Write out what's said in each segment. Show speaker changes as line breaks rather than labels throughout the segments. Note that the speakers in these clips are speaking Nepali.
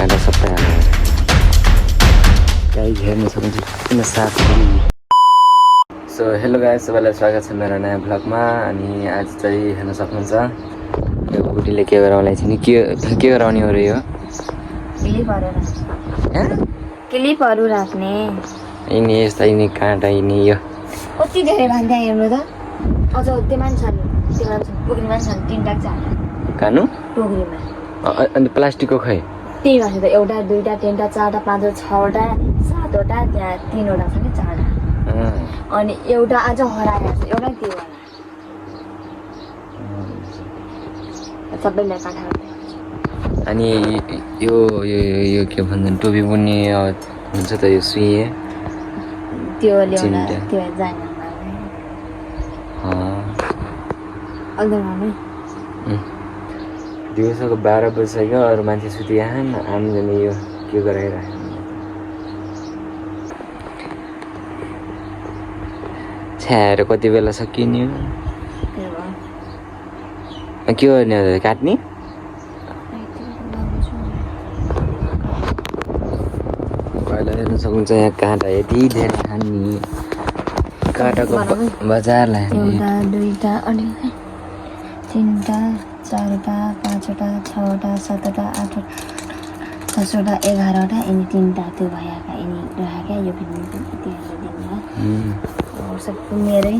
काँटा सबै हालेर गाई हेर्न सक्नुहुन्छ किन साथ। सो हेलो गाइस, सबैलाई स्वागत छ मेरो नयाँ भ्लगमा। अनि आज चाहिँ हेर्न सक्नुहुन्छ यो बुढीले के गराउलाई छ नि, के गराउने हो र यो
क्लिपहरू राख्ने
यिनी यस्ता यिनी काँटा यिनी यो
कति धेरै भन्दा हेर्नु त अझ त्यो मान्छे टोकरी मान्छे तीनटा चारटा
कानु
टोकरीमा
अनि प्लास्टिकको खै
त्यही भन्छ त एउटा दुईटा तिनवटा चारटा पाँचवटा छवटा सातवटा त्यहाँ तीनवटा छ कि चारवटा अनि एउटा आज हराएको छ एउटा त्यो वाला सबैलाई काँटा
अनि यो यो यो के भन्छन् टोपी बुन्ने हुन्छ त यो सुइए
त्यो ल्याउन त्यो जान
दिउँसोको 12 बजिसक्यो, अरू मान्छे सुतिहान, हामीले यो के गराइरहेको छ्याएर कति बेला सकिने के गर्ने काट्ने पहिला हेर्न सक्नुहुन्छ यहाँ काँटा यति धेरै खाने काँटाको बजार लाग्ने
एउटा दुईटा अनि तिनवटा चारवटा पाँचवटा छवटा सातवटा आठवटा 10वटा 11वटा यिनी तिनवटा त्यो भएका यिनी राखेका यो पनि सब मेरै।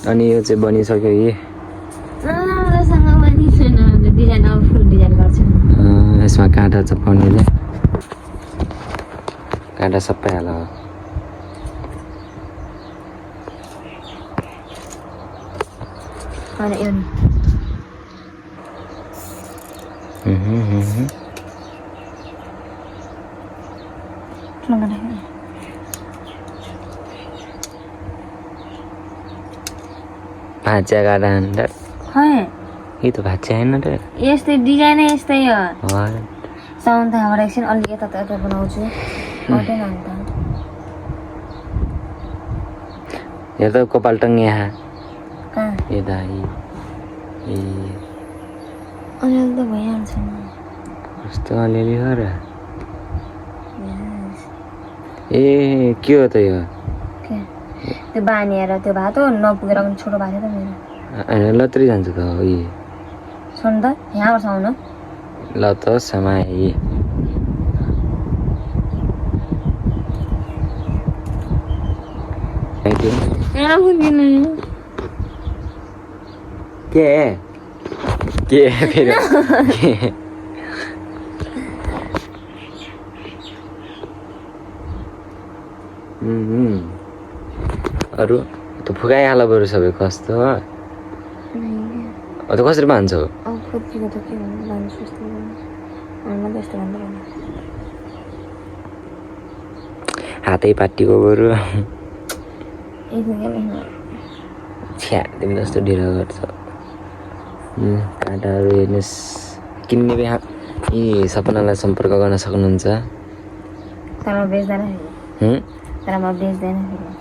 अनि यो चाहिँ बनिसक्यो यी
राम्रोसँग बनिसकेन डिजाइन अब फुल डिजाइन गर्छु
यसमा काँटा चपाउनेले काँटा सबै हाल
अनि यो
भाँच्या काँटा हान्दा
खै
यी त भाँच्या होइन र
यस्तै डिजाइनै यस्तै हो
हट।
साउन्ड त हाम्रो एकछिन अलि यता बनाउँछु हटेन अन्त
हेर त कपाल टङ्गे यहाँ
कहाँ
यता ए
अलिअलि त भइहाल्छ नि
कस्तो अलिअलि हो र ए के हो त यो
के त्यो बानिएर त्यो भात हो नपुगेर पनि छोटो भएको थियो त मेरो
होइन लत्रै जान्छ त यी
सुन त यहाँबाट आउनु
ल त समाए के फेरि अरू त फुकाइहाल बरु सबै कस्तो हो त कसरी भान्छौ हातै पाटीको बरु छ्या तिमी जस्तो ढिलो गर्छ काँटाहरू हेर्नुहोस् किन्ने यी सपनालाई सम्पर्क गर्न सक्नुहुन्छ
तर म बेच्दैन तर म बेच्दैन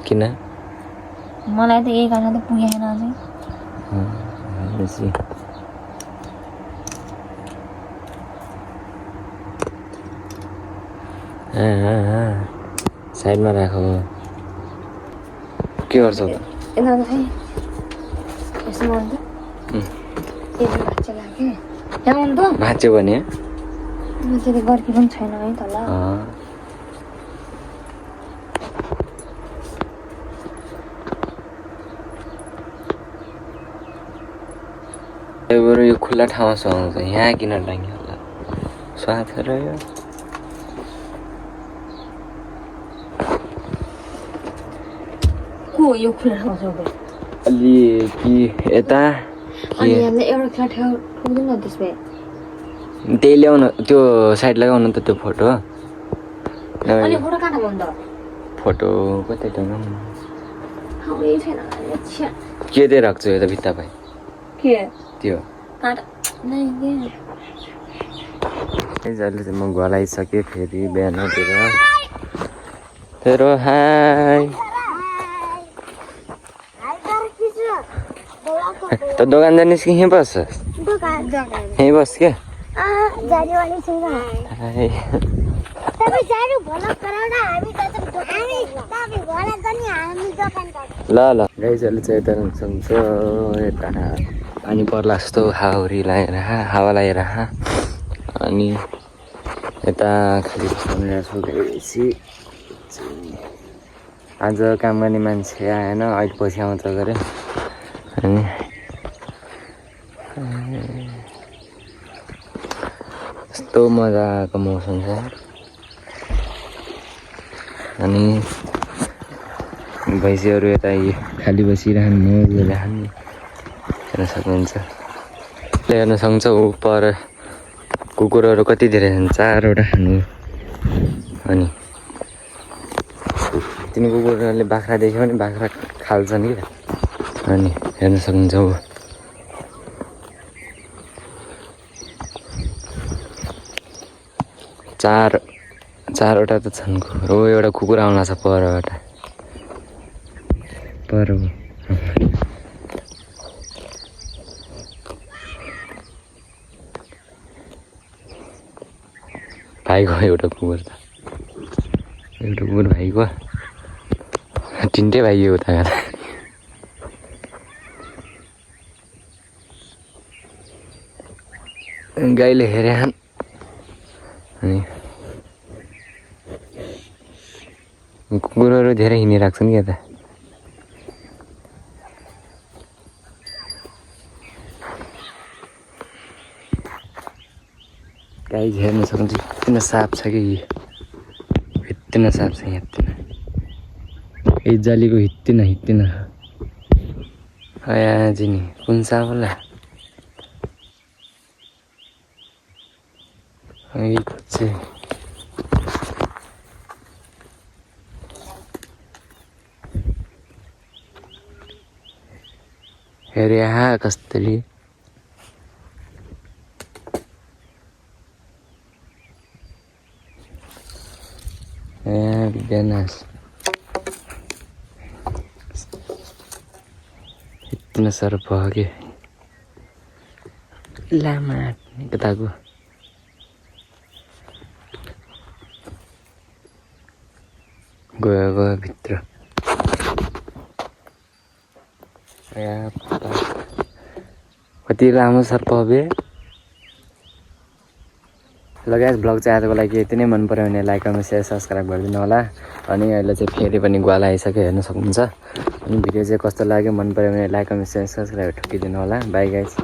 किन
मलाई त यही काँटा त पुगेन अझै
साइडमा राख के गर्छौ त भाँच्यो भने
गर्की पनि छैन है त ल
बरु यो खुल्ला ठाउँमा सुहाउँछ यहाँ किन टाङ्ग्यो होला स्वाद रह्यो
को यो खुल्ला ठाउँ सबै
अलि कि यता
अनि हामीले एउटा खुल्ला ठाउँ ठोक्दैन त्यसमा
त्यही ल्याउन त्यो साइड लगाउनु त त्यो फोटो
अनि फोटो कहाँ भन्दा
फोटो कतै टङ्गाउ
हाउै छैन
के दे राख्छु यो त भित्ता भाइ
के
त्यो
काँटा नै
अहिले चाहिँ म घर आइसकेँ फेरि बिहानतिर तेरो हाई त दोकान जाने कि यहीँ बस्छस् यहीँ बस क्या
जानेवाली छैन
हाय
तपाईँ जानु भलक गराउन हामी जान्छौँ तपाईँ भलक गर्ने हामी दोकान गर्छौँ
ल ल गाइस अहिले चाहिँ यता सँगछ यता पानी पर्ला जस्तो हावाहुरी लगाएर हावा लगाएर अनि यता खालि बस्नु छु गएपछि आज काम गर्ने मान्छे आएन अहिले पछि आउँछ गरे अनि यस्तो मजाको मौसम छ अनि भैँसीहरू यता खाली बसिरहनु मौज गरिरहनु हेर्न सक्नुहुन्छ हेर्न सक्छ पर कुकुरहरू कति धेरै छन् 4वटा खानु अनि तिनी कुकुरहरूले बाख्रा देख्यो भने बाख्रा खाल्छन् कि अनि हेर्न सक्नुहुन्छ चारवटा त छन् कुकुर हो एउटा कुकुर आउला छ परबाट भाइको एउटा कुकुर भाइको तिनटै भाइयो उता गएर गाईले हेरे अनि कुकुरहरू धेरै हिँडिरहेको छन् कि यता गाई हेर्न सक्नुहुन्छ यति साफ छ कि यति साफ छ यति यही जालीको हित्तिन आजी नि कुन साफ होला हेरे कस्तरी विद्यानाश इतना साह्रो भयो कि लामा कताको गयो भित्र कति लामो सर्प बे ल गाइस ब्लग चाहिँ आजको लागि यति नै मन पर्यो भने लाइक कमेन्ट शेयर सब्सक्राइब गरिदिनु होला अनि अहिले चाहिँ फेरि पनि ग्वाल आइसक्यो हेर्न सक्नुहुन्छ अनि भिडियो चाहिँ कस्तो लाग्यो मन पर्यो भने लाइक कमेन्ट शेयर सब्सक्राइब ठोकिदिनु होला बाई गाइस।